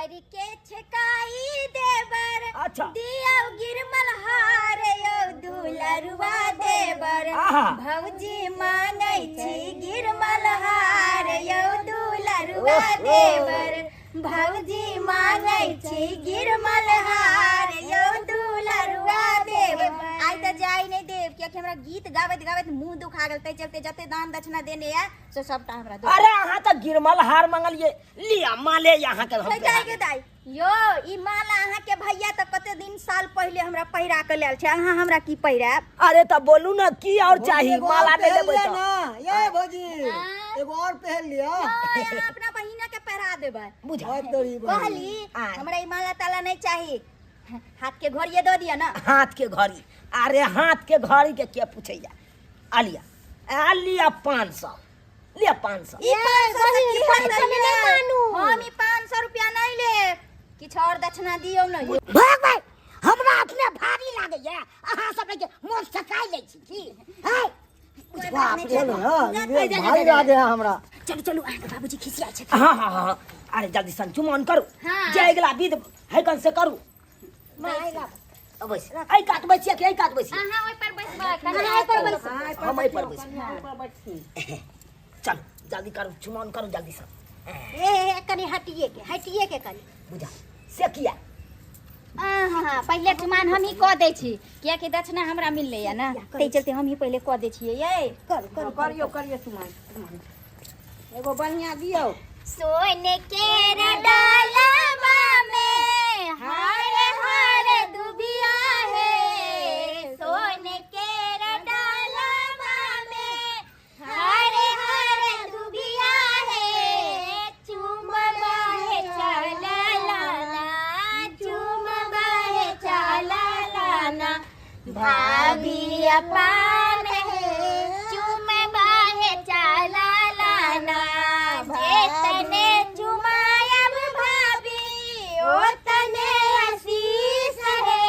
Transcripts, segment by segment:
गाड़ी के छकाई देवर। अच्छा। दियो गिरमल हार यौ दुलरुआ देवर। आहा। भौजी मांगै छी गिरमल हार यौ दुलरुआ देवर। भौजी मांगै छी गिरमल हार यौ दुलरुआ देवर। आइ तऽ जाय नहि देब, कियाकि हमरा गीत गाबैत गाबैत मुंह दुखा गेल, ताहि चलते जते दान दक्षिणा देने या से सबटा हमरा दो। अरे अहाँ तऽ गिरमल हार मंगलिए, लिया माले अहाँ के हम दाइ गे दाइ, यो ई माला अहाँ के भैया तऽ कते दिन साल पहिले हमरा पहिरा के लायल छै, अहाँ हमरा की पहिरायब? अरे तऽ बोलू ना की और चाही, एगो और माला नहीं पहन लेबै लिअ तऽ। ना ये भौजी, आँय? एगो और पहन लिअ। नहि, अहाँ अपना बहिना के पहिरा देबै। बुझा बहुत तोरी बहिन। कहली आँय। हमरा ई माला ताला नहीं चाही, हाथ के घड़िए दऽ दिअ ना। हाथ के घड़ी? अरे हाथ के घड़ी के के पूछैया। आलिया आलिया 500 लिया, 500। ई 500 से की बहिन, होतै? 500 में नहि मानू। हम ई 500 रुपया नहीं लेब, किछु और दक्षिणा दियौ ने। भाग भाई, हमरा अपने भारी लागैया, अहाँ सब के मोन सकाइ लै छी की है? कोइ बात नहि छै। चलू ना, ई भारी लागे है हमरा। चलू चलू, अहाँके बाबूजी खिसिया छथिन। हाँ हाँ हाँ, अरे जल्दी सन चुमान करू। हाँ। जे अगिला विध है कन से करू। बैस, एहि कात बैसिया कि एहि कात बैसिया? अहाँ ओहि पर बैसबै, कनिया। अहाँ एहि पर बैसबै। हम एहि पर बैसबै। चल जल्दी करू, चुमान करू जल्दी से। ए ए, कनि हटिए के, हटिए के कनि। बुझा से किया? हाँ, पहिले चुमान हम ही कऽ दै छी, कियाकि दक्षिणा हमरा मिललै या ना, ताहि चलते हम ही पहिले कऽ दै छियै। ये करू करू। करियो करियो चुमान, एगो बढ़िया दियौ। सोने के डालबा में हार हार दुबिया है, सोने के डालबा में हार हार दुबिया है, चुमबा है चला लाना, चुमबा है चला लाना, भाभी अपान है, चुमबा है चला लाना, जेतने चुमायब भाभी ओतने आशीष है,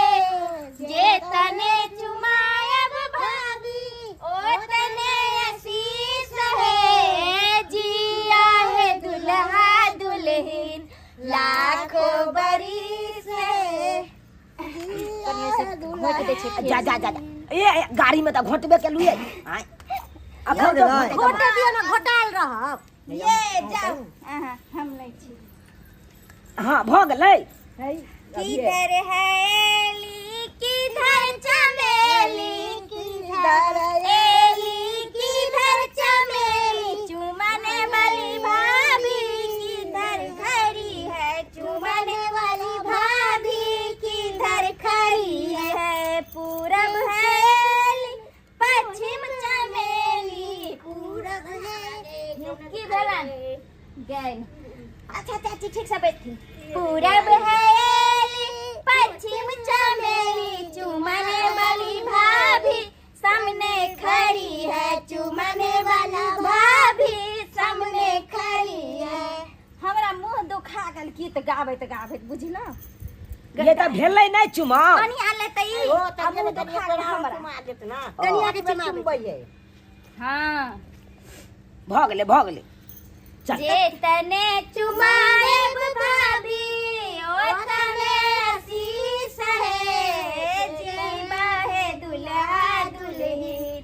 जेतने चुमायब भाभी ओतने आशीष है, जिया है दुल्हा दुल्हन लाखों बरिस है। घोटि दै छै। जा जा जा जा। ए ए, गाड़ी में तऽ घोटबे के लुए आय अखन गेलै। तऽ घोटै घोटे दियौ ने, घोटायल रहब। ये जाउ अहाँ, हम नहि छी। हाँ भऽ गेलै। किधर है एली किधर चमेली, किधर एली किधर चमेली, चुमाने वाली भाभी किधर खड़ी है, चुमाने वाली भाभी किधर खड़ी है, पूरब है एली पश्चिम चमेली, पूरब है की भेलन गए। अच्छा चाची ठीक से बैठी। पूरब है एली पश्चिम चमेली, चुमाने वाली भाभी सामने खड़ी है, चुमाने वाला भाभी सामने खड़ी है। हमरा मुंह दुखा गेल गीत गाबैत गाबैत, बुझलहुँ? ये तऽ भेलै नहि चुमाओ। कनी आनले तऽ ई ओ आ तऽ मुंह दुखा गेल हमरा। चुमा देत ना। कनिया के चुमाबै। चुमबैयै। हाँ। भऽ गेलै, भऽ गेलै, चल। जेतने चुमाएब भाभी ओतने आशीष है, जीवा है दुल्हा दुल्हन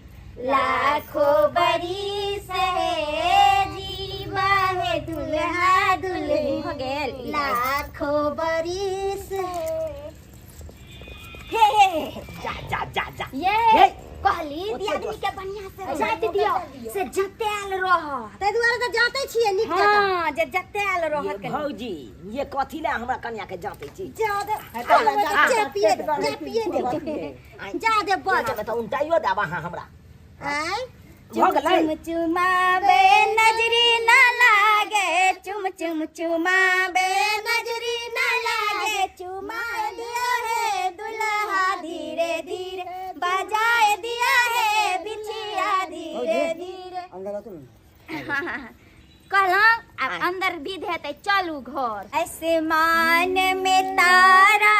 लाखों बरिस है, जीवा है दुल्हा दुल्हन हो गेल। लाखों बरिस हे हे हे हे। जा जा जा जा। ये हे। कहली दियादनी के बढ़िया से जाति दियो से जतायल रह। ताहि दुआरे तऽ जाँतै छियै नीक जकाँ। हाँ, जे जतायल ये रहत कनी। भौजी, ये कथी ले हमरा कनिया के जाते छी? जा दे, चाय पिए दे, चाय पिए दे, जा दे बज। एना में तऽ उनटाइयो देब अहाँ हमरा। आँय? भऽ गेलै। चुम चुमाबे नजरी न लागे, चुम चुम चुमाबे नजरी न लागे, चुमा दिया है दुल्हा धीरे धीरे, बजाए दिया है बिछिया धीरे धीरे। अंदर आतो ने। हाँ हाँ हाँ, कहलहुँ आब अंदर विध हेतै, चलू घर। आसमान में तारा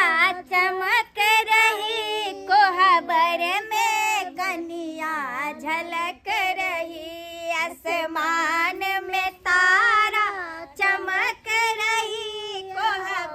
चमक रही, कोहबर में कनिया झलक रही, आसमान में तारा चमक रही, कोहबर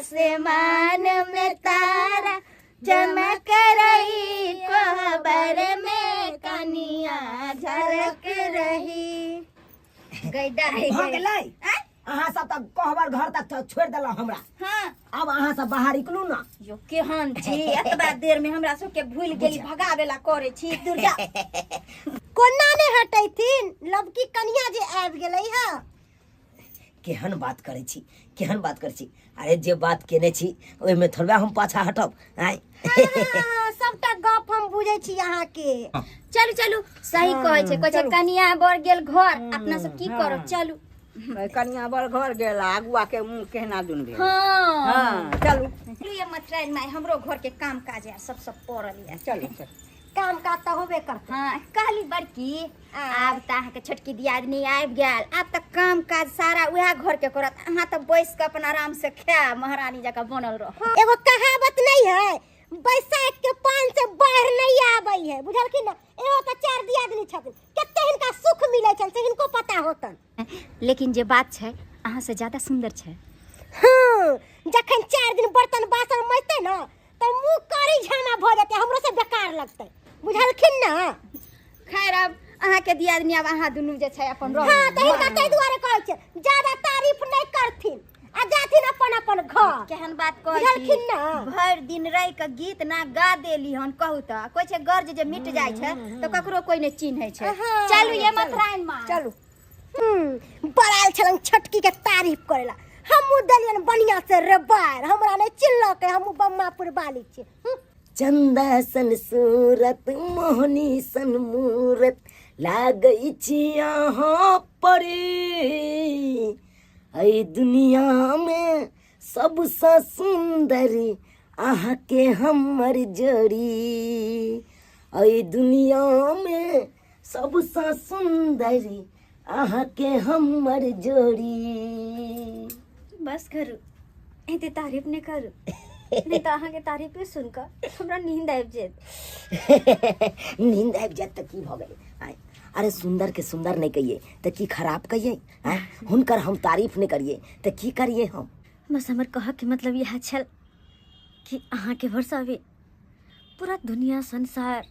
आसमान में तारा चमक रही, कोहबर में कनिया झलक रही। गैदा है। भऽ गेलै। अहाँ सब तऽ कहबर घर तक तऽ छोड़ि देलहुँ हमरा। हाँ। आब अहाँ सब बाहर निकलू ना। यो केहन छी, एतबा देर में हमरा सबके भूल गेली, भगावे ला करे छी। दुर्गा कोना ने हटेथिन, लबकी कनिया जे आबि गेलै हँ। केहन बात करै छी, केहन बात करै छी। अरे जे बात केने छी ओहिमे थोड़बे हम पाछा हटब। आँय। हाँ, सबटा गप हम बुझै छी अहाँके। चलू चलू, सही कहै छै, कहै छै कनिया बर गेल घर, अपना सब की करब, चलू। कनिया बर घर गेल, अगुआ के मुँह केहना दुन भेल। हाँ। हाँ, चलू। चलू ये मथुराइन माय, हमरो घर के काम काज यार सब सब पड़ल या। चलू चलू। काम काज तऽ होबे करतै। हाँ, कहली बड़की, आब तऽ अहाँके छोटकी दियादनी आबि गेल, आब तऽ काम काज सारा उएह घर के करत, अहाँ तऽ बैस कऽ अपन आराम से खायब, महारानी जकाँ बनल रहब। एगो कहावत नहीं है, बैसाख के पान से बाहर नहीं आबै है, बुझलखिन ना? एगो तऽ चार दियादनी छथिन, कते हिनका सुख मिलै छनि से हिनको पता होतन। लेकिन जे बात छै, अहाँ से ज्यादा सुंदर छै। हाँ, जखन 4 दिन बर्तन बासन मजतै ना तऽ मुँह कारी झामा भऽ जेतै, हमरो से बेकार लगतै, बुझलखिन ना? खैर अब अहाँके दियादनी, आब अहाँ दुनू जे छै अपन रहू। हाँ, तऽ हिनका ताहि दुआरे कहै छियै ज्यादा तारीफ नहि करथिन आ जाथिन अपन अपन घर। केहन बात कहै छी? बुझलखिन ना? भरि दिन रहि कऽ गीत ना गा देली हन। कहू तऽ, कहै छै गर्ज जे मिट जाइ छै तऽ ककरो कोई नहि चिन्है छै। हाँ, चलू ये मथुराइन माँ, चलू। बड़ायल छलन छोटकी के तारीफ करेला, हमहूँ देलियन बढ़िया से रबार, हमरा नहीं चिल्लकै, हमहूँ बम्मापुर बाली छी। चंदा सन सूरत मोहनी सन मूरत लागै छी अहाँ परी, एहि दुनिया में सबसँ सुंदरी अहाँके हमर जोड़ी, एहि दुनिया में सबसँ सुंदरी अहाँके हमर जोड़ी। बस करू, एते तारीफ नहि करू, नहि तऽ अहाँके तारीफे सुनि कऽ हमरा नींद आबि जायत। नींद आबि जायत तऽ की भऽ गेलै? आँय, अरे सुंदर के सुंदर नहि कहियै तऽ की खराब कहियै? आँय, हुनकर हम तारीफ नहि करियै तऽ की करियै हम? बस हमर कहऽके मतलब इएह छल कि अहाँके भरोसा भी पूरा दुनिया संसार,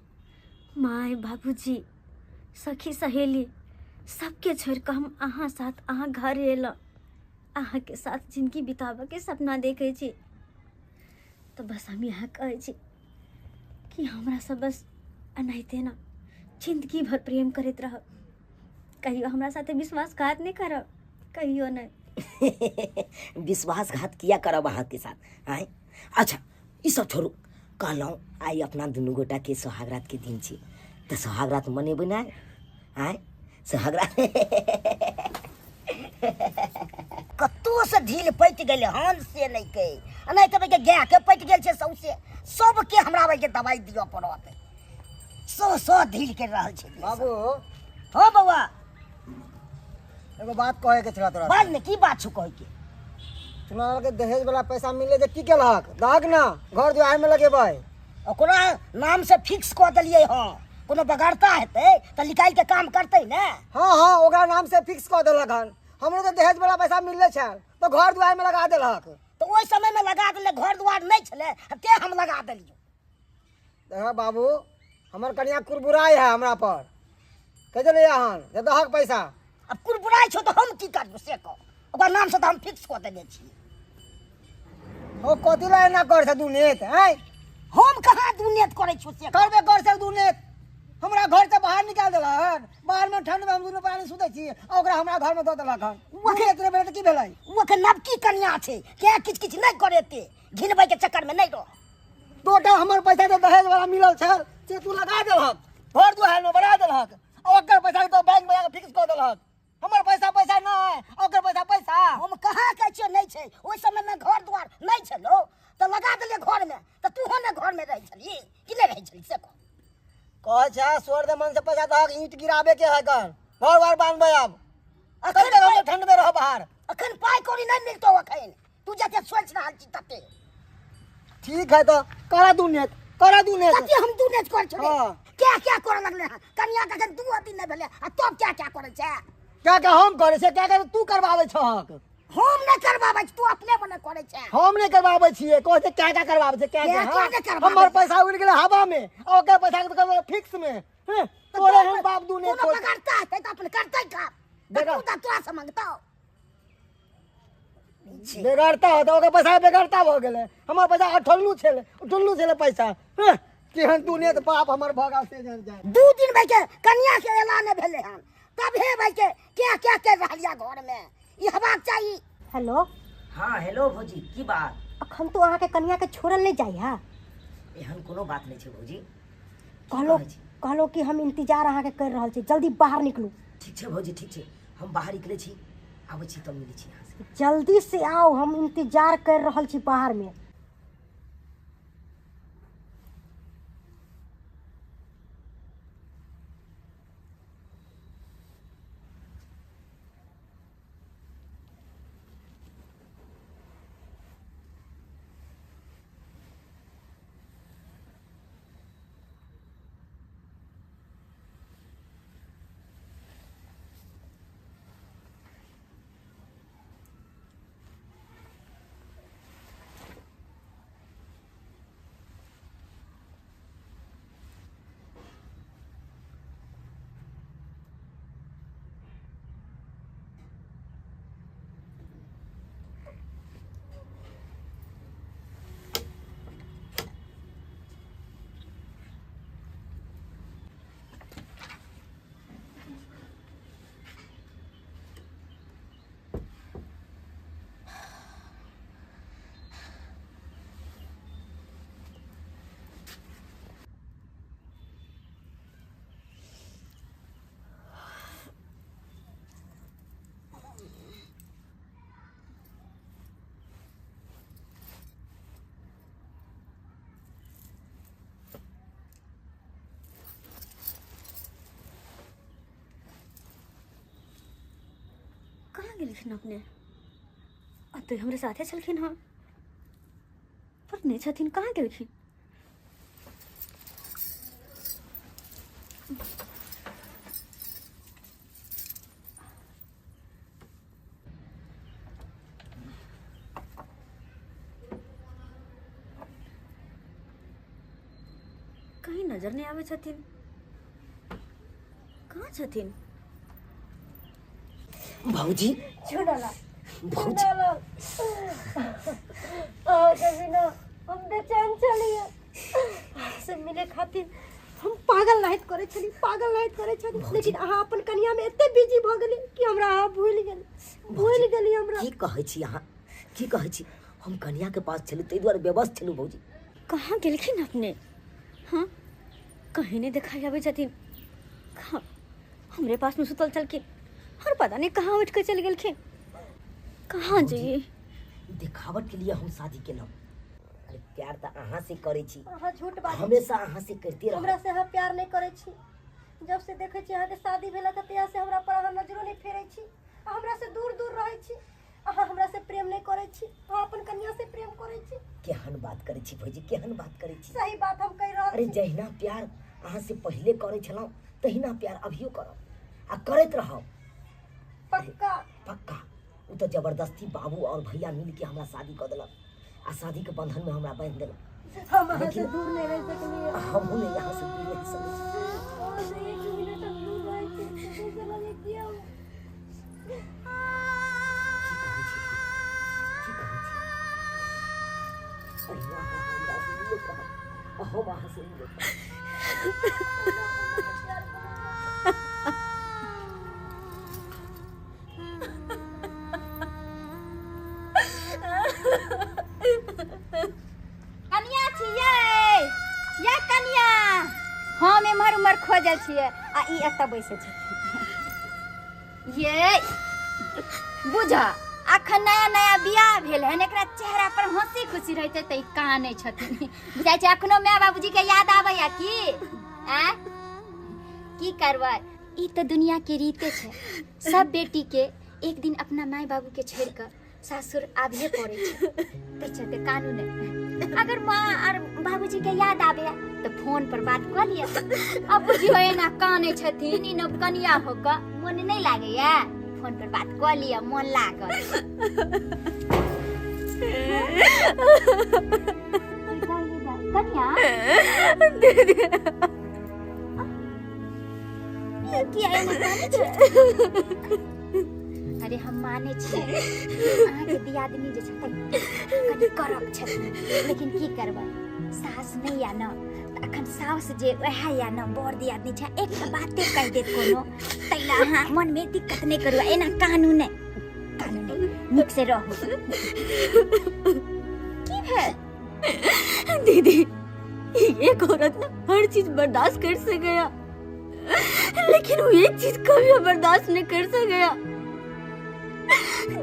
माय बाबूजी, सखी सहेली सबके छोड़ि कऽ हम अहाँ साथ अहाँ घर एलहुँ, अहाँके साथ जिंदगी बिताबऽके सपना देखै छी। तऽ बस हम इएह कहै छी कि हमरा सब बस एनाहिते ने जिंदगी भर प्रेम करैत रहब, कहियो हमरा साथे विश्वासघात नहि करब, कहियो नहि। विश्वासघात किया करब अहाँके साथ? आँय, अच्छा ई सब छोड़ू, कहलहुँ आइ अपना दुनू गोटाके सोहाग रातके दिन छी, तऽ सोहाग रात मनेबै ने? आँय, सोहाग रात कतहुसँ ढील पटि गेलै हन से नहि कहै, आ नहि तऽ गायके पटि गेल छै सौँसे, सबके हमरा आबैके दवाइ दिअ पड़त, सौ सौ ढील करि रहल छै। बाबू। हो बौआ। एगो बात कहे के छला तोरा। बाज ने, की बात छौ कहे के? चुनाव के दहेज वाला पैसा मिले जे की केलहक? दहक ना, घर दुआर में लगेबै। ओकरा नाम से फिक्स कऽ देलियै हँ, कोनो बगाड़ता हेतै तऽ निकालि के काम करतै ने। हाँ हाँ, ओकरा नाम से फिक्स कऽ देलक हन। हमरो तऽ दहेज वाला पैसा मिलले छल तऽ घर दुआर में लगा देलक। तऽ ओहि समय में लगा देले, घर दुआर नहि छलै ते हम लगा देलियै। देखा बाबू, हमर कनिया कुरबुराइ है हमरा पर, कहि देलियै हन जे दहक पैसा। अब कुरबुराइ छौ तऽ हम की करबो से कह, ओकरा नाम से तऽ हम फिक्स कऽ देने छियै। ओ कथी ला एना कर छै दुनेत? आँय, हम कहाँ दुनेत करै छियौ से? करबे कर छै दुनेत। हमरा घर से बाहर निकाल देलक हन, बाहर में ठंड में हम दुनू प्राणी सुतै छी आ ओकरा हमरा घर में दऽ देलक हन। दुनेत रे भेलै तऽ की भेलै? ओ अखन नवकी कनिया छै, तें किछु किछु नहि करेतै, घिनबै के चक्कर में नहि रह। टोटल हमर पैसा जे दहेज वाला मिलल छल से तू लगा देलहक, घर दुआर में बढ़ा देलहक, आ ओकर पैसा तो बैंक में जाके फिक्स कऽ देलहक। हमर पैसा पैसा नहि, ओकर पैसा पैसा। हम कहाँ कहै छियौ नहि छै, ओहि समय में घर दुआर नहि छलौ तऽ लगा देलियै घर में, तऽ तूहो ने घर में रहै छलही कि नहि रहै छलही से कह। कहै छै स्वर्ग मन से पैसा दहक, ईंट गिराबे के है, घर घर बार बांधबै आब। अखन तब हम ठंड में रहब बाहर। अखन पाइ कौड़ी नहि मिलतौ अखन, तू जते सोचि रहल छी तते। ठीक है तऽ करा दू नेत, करा दू नेत। कते हम दू नेत कर छोड़े? हाँ। क्या क्या करे लगले हन? कनिया के अखन 2 दिन नहि भेलै आ तब क्या क्या करै छै? क्या क्या हम करै छै, क्या क्या तू करबाबै छहक? हम नहि करबाबै छी, तू अपने मने करै छै। हम नहि करबाबै छियै, कहै छै क्या क्या करबाबै छै, क्या क्या क्या। क्या नहि करबाबै हमर छै? पैसा उड़ि गेलै हवा में आ ओकर पैसा के करबै फिक्स में। हैं, तोरे हम बाप दू ने कोनो पकड़ता है तऽ अपन करतै काम। तऽ बेटा। तू तऽ तोरा से मंगतौ। बेगरता होता, ओकर पैसा बेगरता भऽ गेलै। हमर पैसा अठल्लू छलै, उठल्लू छलै पैसा। हैं, केहन तू ने तऽ बाप हमर भऽ गेल से जान जाए। 2 दिन भाई के कन्या के एला नहि भेलै हन, तबे भाई के क्या क्या कर रहल या घर में, ई हेबाक चाही। हेलो। हाँ हेलो भौजी, की बात? अखन तो अहाँके कनिया के छोड़ल नहि जाइ है। एहन कोनो बात नहि छै भौजी। कहलो कहै छी? कहलो कि हम इंतजार अहाँके कर रहल छी, जल्दी बाहर निकलू। ठीक छै भौजी, ठीक छै, हम बाहर निकलै छी, आबै छी तब मिलै छी अहाँ से। जल्दी से आओ, हम इंतजार कर रहल छी बाहर में। कहाँ गेलखिन अपने? अतऽ हमरे साथे छलखिन हँ, पर नहि छथिन, कहाँ गेलखिन? कहीं नजर नहि आबै छथिन, कहाँ छथिन? भौजी। चुनाला। भौजी। अहाँके बिना हम बेचैन छलियै। अहाँ से मिले खातिर हम पागल नाहित करै छली, पागल नाहित करै छली, लेकिन अहाँ अपन कनिया में एते बिजी भऽ गेली कि हमरा अहाँ भूलि गेली, भूलि गेली हमरा। की कहै छी अहाँ, की कहै छी? हम कन्या के पास छलहुँ, ताहि दुआरे व्यवस्थ छलहुँ भौजी। कहाँ गेलखिन अपने? हाँ, कहीं नहि देखाइ आबै छथिन। कहाँ हमरे पासमे सुतल छलखिन और पता नहीं कहाँ उठि कऽ चलि गेलखिन, कहाँ जइए? देखावट के लिए हम शादी केलहुँ? अरे, प्यार तऽ अहाँ से करै छी। अहाँ झूठ बाजै छी। हमेशा अहाँ से करते हमरा रहब। से अहाँ प्यार नहि करै छी। जब से देखै छी अहाँके शादी भेला तहिया से हमरा पर अहाँ नजरो नहि फेरै छी आ हमरा से दूर दूर रहै छी। अहाँ हमरा से प्रेम नहि करै छी, अहाँ अपन कन्या से प्रेम करै छी। केहन बात करै छी भौजी, केहन बात करै छी? सही बात हम कहि रहल अरे छी। जहिना प्यार अहाँ से पहिले करै छलहुँ, तहिना प्यार अभियो करब आ करैत रहब। पक्का? पक्का। ओ तऽ जबरदस्ती बाबू और भैया मिलके हमरा शादी कऽ देलक आ शादीके बंधनमे हमरा बान्हि देलक। हम अहाँ से दूर नहि रहि सकलियै। हमहूँ नहि यहाँ से दूर रहि सकै छी। अहाँ से एक मिनट हम दूर रहै छी तऽ ऐसा लगै कि हम की कहै छी, की कहै छी? अहिना अहाँ हमरा से मिलैत रहब आ हम अहाँ से मिलैत रहब। कनिया छियै या कनिया, हम एम्हर उम्हर खोजै छियै आ ई एतऽ बैसै छै। ये बुझ, अखन नया नया बियाह भेल हन, एकरा चेहरा पर हंसी खुशी रहते तऽ ई कानै छथिन। बुझाइ छै अखनो माय बाबूजी के याद आबैया की? आँय, की करबै, ई तऽ दुनिया के रीते छै। सब बेटी के एक दिन अपना माय बाबू के छोड़ि कऽ सासुर आबिए पड़ै छै, ताहि चलते कानू नहि। अगर माँ आर बाबूजी के याद आबे तऽ फोन पर बात कऽ लिअ। अब बुझियौ, एना कानै छथिन ई नव कनिया हो कऽ, मोन नहि लागैया? फोन पर बात कऽ लिअ, मोन लागल। कनिया दीदी, किया एना कानै छी? अरे हम मानै छी, अहाँके दियादनी जे छथिन कनि कड़क छथिन, लेकिन की करबै, सास नहि या न, तऽ अखन साउस जे वएह या न, बड़ दियादनी छै, एकटा बाते कहि देत कोनो, ताहि लए अहाँ मनमे दिक्कत नहि करू, एना कानू नहि, कानू नहि, नीक से रहू। की भेल दीदी? एक औरत ना हर चीज बर्दाश्त कर सकेया, लेकिन वो एक चीज कभी बर्दाश्त नहीं कर सकेया,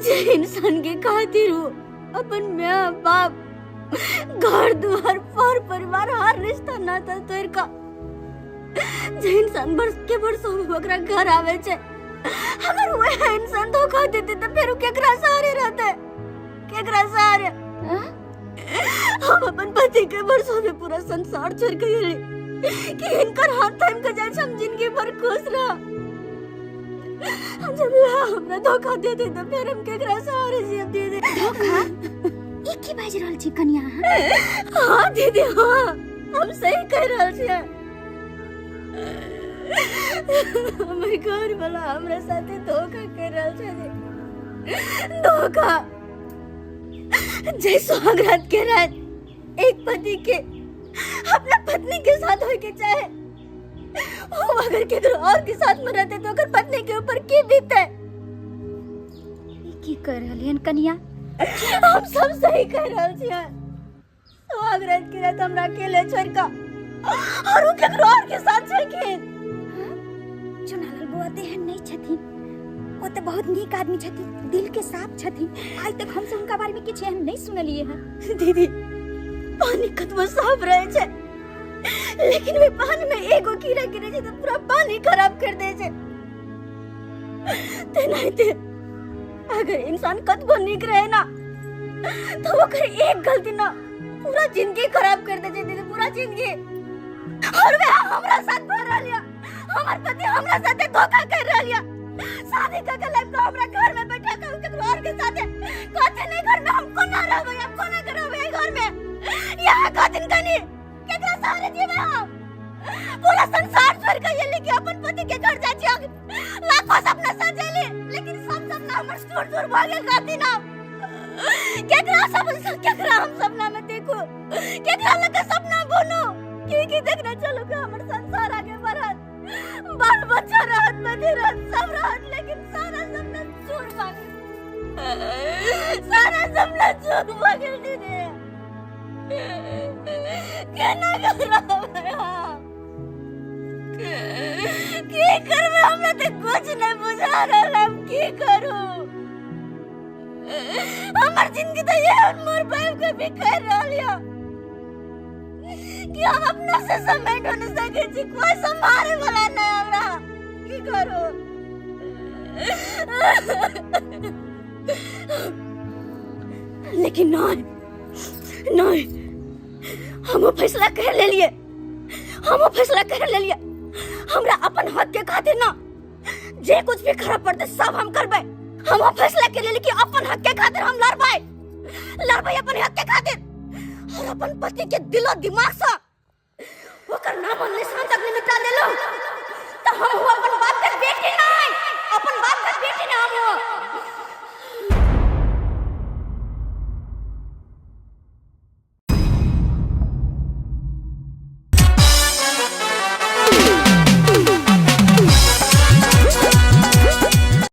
जे इंसान के खातिर हो अपन माँ बाप, घर द्वार, पर परिवार, हर रिश्ता नाता तोड़ का जे इंसान बरस के बरसों में ओकरा घर आवे छे, अगर वह इंसान धोखा देते तो फिर केकरा सहारे रहते, केकरा सहारे? हम अपन पति के बरसों में पूरा संसार छोड़ के गेली कि इनकर हाथ थाम के जाए हम जिंदगी भर खुश रह। जब वह हमरा धोखा दे दे तो फिर हम केकरा सहारे जियब दीदी? धोखा? ई की बाजि रहल छी कनिया अहाँ? हाँ दीदी, हाँ, हम सही कह रहल छियै। हमर घर वाला हमरा साथे धोखा कर रहल छै, धोखा। जय सुहागरात के रात एक पति के अपना पत्नी के साथ होए के चाहे, वो अगर केकरो और के साथ में रहते तो ओकर पत्नी के ऊपर की बीते? ई की कर रहलियन कनिया? हम सब सही कह रहल छियै। सुहागरात के रात हमरा अकेले छोड़ के और वो केकरो और के साथ छलखिन। चुनालाल बौआ तेहन नहि छथिन, ओ तऽ बहुत नीक आदमी छथिन, दिल के साफ छथिन। आइ तक हमसब हुनका बारे में किछु एहन नहि सुनलियै हँ। दीदी, पानी कतबो साफ रहे छै, लेकिन ओहि पानी में एगो कीड़ा गिरे छै तऽ पूरा पानी खराब कर दै छै। तेनाहिते अगर इंसान कतबो नीक रहे ना, तो ओकर एक गलती ना पूरा जिंदगी खराब कर दे छै दीदी, पूरा जिंदगी। और वह हमरा साथ भर रहल या, हमर पति हमरा साथे धोखा कर रहल या। शादी कर के लाइफ हमरा घर में बैठा के केकरो और के साथे कहते नहीं घर में हम कोना रहबै, हम कोना के रहबै एहि घर में? यहाँ कहथिन कनी केकरा सहारे जीबै हम? पूरा संसार छोड़ के ये लेके अपन पति के घर जाय छी, लाखों सपना सजेली, लेकिन सब सपना हमर चूर चूर भऽ गेल। कहथिन हम केकरा सब, केकरा हम सपना में देखू, केकरा लग के सपना बुनू? की की देखने चलू के हमर संसार आगे बढ़त, बाल बच्चा रहत, पति रहत, सब रहत, लेकिन सारा सपना चूर भऽ गेल, सारा सपना चूर भऽ गेल। दीदी, केना करबै हम? की करबै? हमरा तऽ कुछ नहि बुझा रहल, हम की करू? हमर जिंदगी तऽ ये मोर बाप के बिखर रहल या कि हम अपना से समेट नहीं सके छी, कोई संभाले वाला नहीं हमरा। की करू? लेकिन नहीं नहीं, हम वो फैसला कर लेलिए, हम वो फैसला कर लेलिए। हमरा अपन हक के खातिर ना जे कुछ भी करऽ पड़तै सब हम करबै। हम वो फैसला कर लेलिए कि अपन हक के खातिर हम लड़बै, लड़बै अपन हक के खातिर और अपन पति के दिलो दिमाग से।